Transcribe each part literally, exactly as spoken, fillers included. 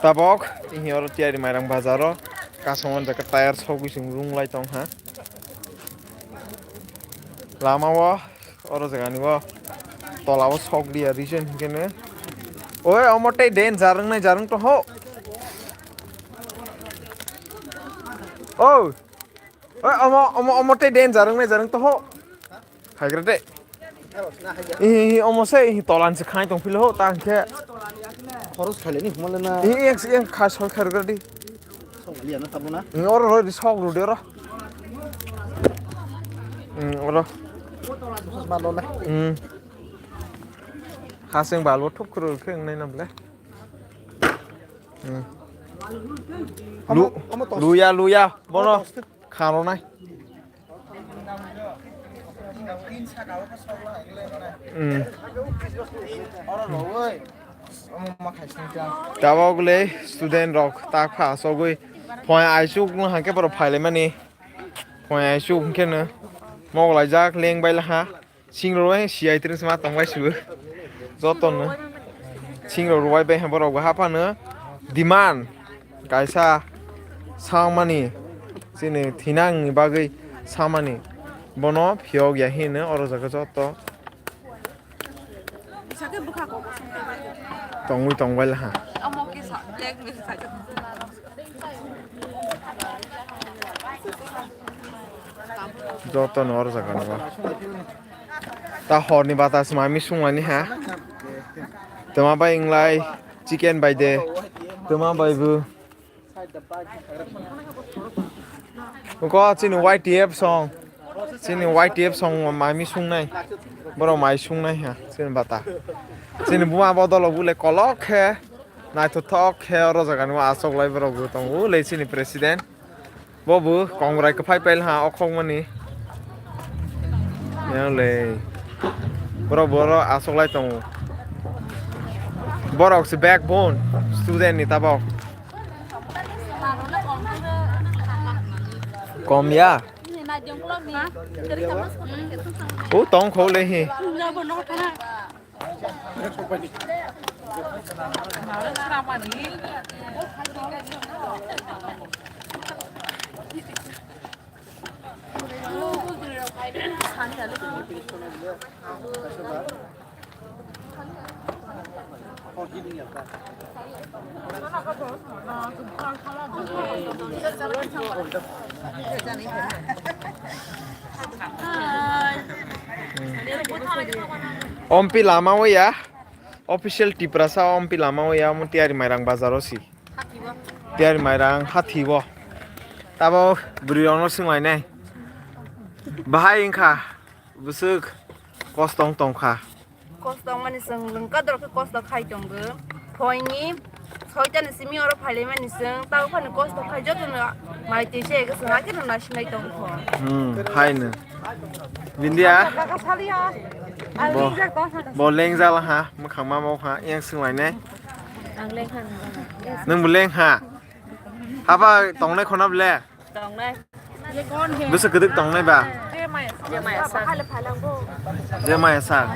Tabok, ihi oro Tiyari Mairang bazaro, kasongo jaga tire sogwi chwng rung lai tong ha. Lama o, oro jaga ni o, tola o sok liya reason hinkhe ne. Oi, omo tei den jarwng nai jarwng tong ho. O, oi, omo, omo, omo tei den jarwng nai jarwng tong ho. Haigra de. Ihi, ihi, omo se, ihi, tolan se khai tong philo ho, ta hwnkhe. Khoros khaileni huma le na. Ihi, eng, eng, kha, soi kha rwgra di. Sok liya na tabo na. Ihi, oro, oro, sok rw de oro. Ihi, oro. Khoros ma lo le. Ihi. Haseng bal bo thuk khuru khe wngnai nam le. Ihi. Omo, Lu-, omo tos. Luya, luya, bono. Omo tos. Kha rw nai. Hmm. Tabok le student rok ta kha asogwi phai aisuk no hangke borok phai lai mani. Phai aisuk hwnkhe no mok laijak leng bai laha. Sing rw bai si ai tring sima tong bai su. Joto no. Sing rw bai bai borok bo haphano demand. Kaisa samani chini thinangni bagwi samani bono phiyok ya hino oro jaga joto tongwi tongbai laha. Joto no oro jaga no. Ta horni bata se mami sungmani ha. Toma bai inglai chicken bai de. Toma bai bu. Ko chini Y T F song. Chini Y T F song mami sungnai. Borok mai sungnai ha. Chini bata. Chini buma bodol bule kolok khe. Naithothok khe oro jaga ni asok lai borok bo tongo. Ule chini president. Bo bo kongrai kwphai pail ha okhokmani. Yang le. Borok boro asok lai tongo. Borok se backbone student ni tabok. Kom ya. O tong kho le hi. Ompi lama o ya, official Tiprasa ompi lama o ya, omo Tiyari Mairang bazar o si. Tiyari Mairang hathi o. Tabo bwrwi rok no swng lai nai. Bahai wngkha bwswk kosto wng tong kha. Kosto wngmani chwng lwngkha dorkhe kosto khai tongo. Phoini soitani simi oro phailaimani chwng tabo phano kosto khai jotono mai twi se eke chwng hakheno nasinai tongkho. Hmm, haino. Bindia. Kaka saliya. Bo, bo lengjak ha, mwkhang ma bo ha, yang swng lai nai. Ang lengkha. Nwng bo leng ha. Haba tongnai khona ble. Tongnai. Bwswk kwdwk tongnai ba? Je maya sak. Je maya sak.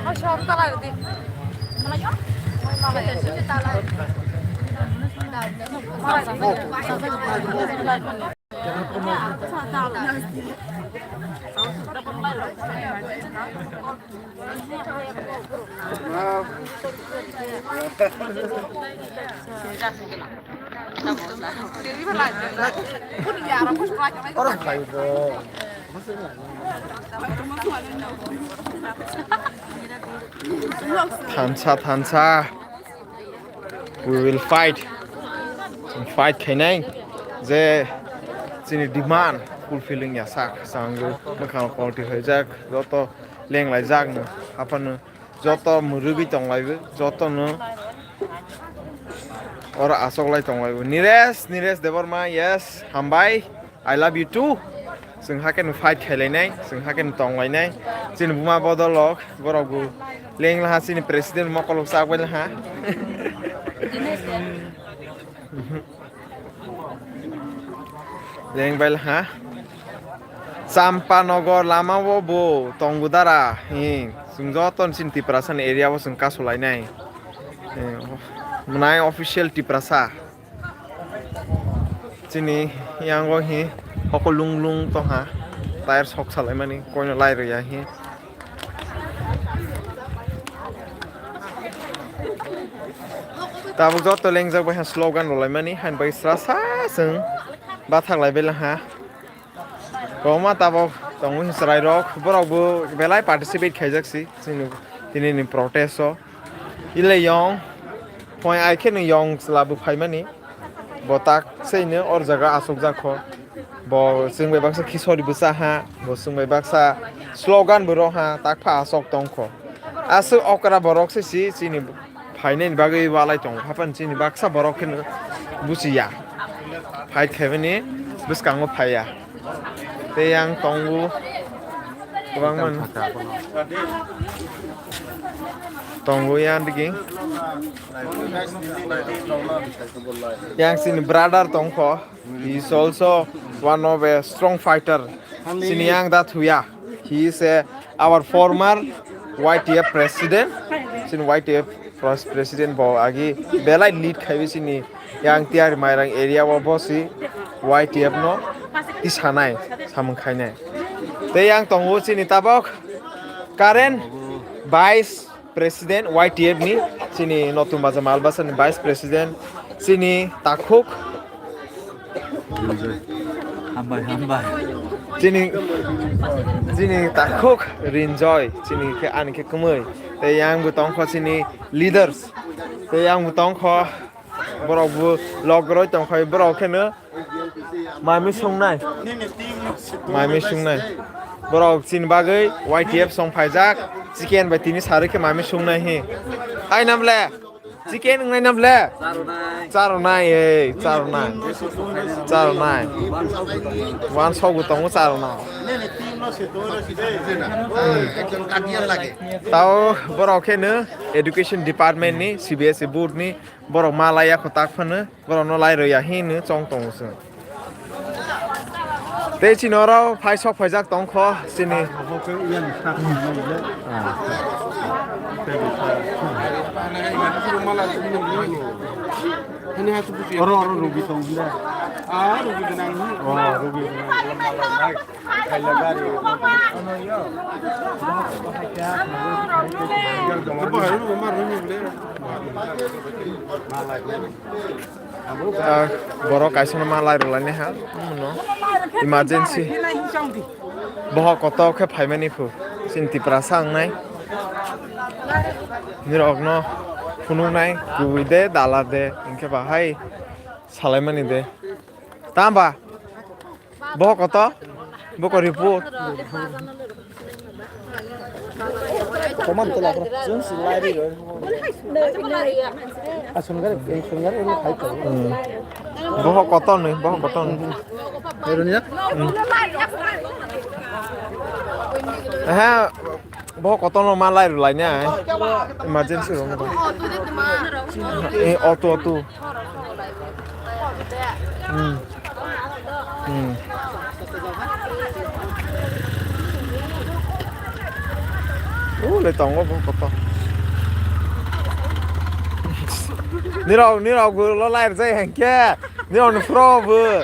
Thansa, thansa. We will fight. Chwng fight khainai je chini demand fulfilling ya sak. Chwng mwkhang quality haijak, joto lenglaijak no, haphano. Joto mwrwgwi tonglaio, jotono oro achoklai tonglaio. Niresh, Niresh Debbarma, yes, hambai, I love you too. Chwng hakhe no fight khailainai, chwng hakhe no tonglainai. Chini buma bodolok, borok bo lenglaha chini president mokolok chakbai laha. Lengbai laha. Champanagar lama o bo tongo dara. Hi, chwng joto ni chini Tiprasa ni area o chwng kasulainai. Hi, mwnai official Tiprasa. Chini yango hi hoko lung lung tongha, tire sok salaimani koino lai rwya hi. Tabuk joto lengjak bai ha slogan rwlaimani, hain bai sra sa chwng bathak lai bela ha. Kwbangma tabuk tongo chwrai rok, borok bo belai participate khaijak si chini tini ni protest o. Ile yong, phoi ai khe no yong chwla bo phaimani. Bo tak se no or jaga asok jak kho. Bo chwng bai baksa khisori bwsa ha, bo chwng bai baksa slogan bo rw ha, tak pha asok tong kho. Aswk okra borok se si chini phainani bagwi walai tongo. Haphano chini baksa borok kheno buchiya. Fight khaimani bwskango phaiya. Tei yang tongo kwbangma tongo yang digi. Yang chini brother tongkho. He is also one of a strong fighter. Chini yang da thuya. He is a, our former Y T F president. Chini Y T F pres-, president bo agi belai lead khaiwi chini yang Tiari Mairang area o bo si Y T F no tisanai samung khainai. Tei yang tongo chini tabok current vice president Y T F ni, chini Notun Baja Malbasa ni vice president, chini takhuk. Hambai, hambai. Chini, chini takhuk Rinjoy, chini khe ani khe kwmwi. Tei yang bo tongkho chini leaders. Tei yang bo tongkho borok bo logroi tongkhai borok kheno mami sungnai. Mami sungnai. Borok chini bagwi Y T F song phaijak, chicken bai tini sarwi khe mami sungnai hi. Hai namle? Chicken wngnai namle? Charonai, ei, charonai. Charonai. Wan sogo tongo charonai. Tao borok kheno education department ni, C B S E board ni, borok ma laiya kho tak phano, borok no lai rwya hino chong tongo chwng. Tei chini oro phai sok phaijak tong kho chini. Oro, oro rugi tong hwnda. Ah, rugi gwnang. Oh, rugi gwnang. Ah, borok kaisa no ma lai rwlaini ha, no emergency. Bohok kotor khe phaimani phu, chini Tiprasa wngnai. Nirok no phunuknai, kubui de, dala de, hinkhe bahai salaimani de. Tamba? Bohok kotor? Boko report. Koman tola bro. Jung si lai ri ro. Asun gare, asun gare ini khai to. Hmm. Bohok kotor ni, bohok kotor ni. Ero ni ya? Hmm. Aha, bohok kotor no ma lai rwlaini ai. Emergency room. Eh, auto, auto. Hmm. Hmm. Ule tongo bo koto. Nirok, nirok gulo lair jai hengke. Nirok ni pro bu.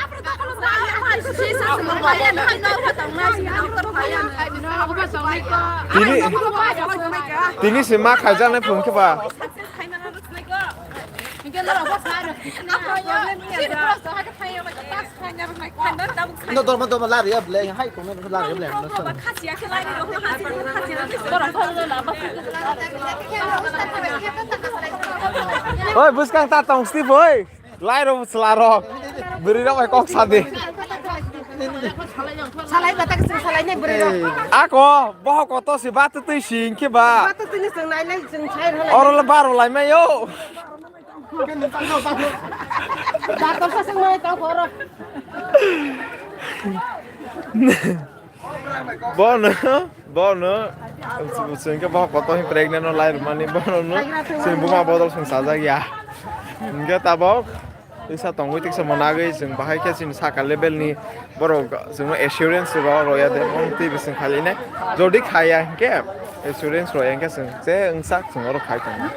Tini, tini se ma khaijak nai phung khe ba. No, dorma, dorma, lari ya, ble, hai, kome, lari ya, ble, no, sana. Oi, buskang ta tong sti boy. Lai ro, sla ro. Beri ro, kok sadi. Salai batak sing salai ne beri ro. Ako, boh koto si batu tui sing ke ba. Batu tui ni sing nai nai sing sai ro. Oro le baro lai me yo. Doctor sa sing mai tau khoro. Bono, bono. Sengke bo koto hi pregnant no lai mani bono no. Sing buma bodol sing sajak ya. Hingke tabok. Tiksa tongwi tiksa monagwi sing bahai khe sing saka level ni. Borok chwngno assurance rw rwya de, mong twi bising khali ne. Jodi khaya hinkhe assurance rwya hinkhe chwng je wngsak chwng oro khai tongo.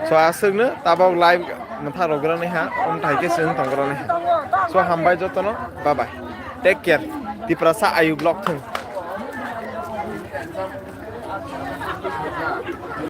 So aswkno tabok live mwtha rwgrani ha, wng thai khe chwng tongrani ha. So hambai jotono, bye bye, take care. Tiprasa ayuk lok thung.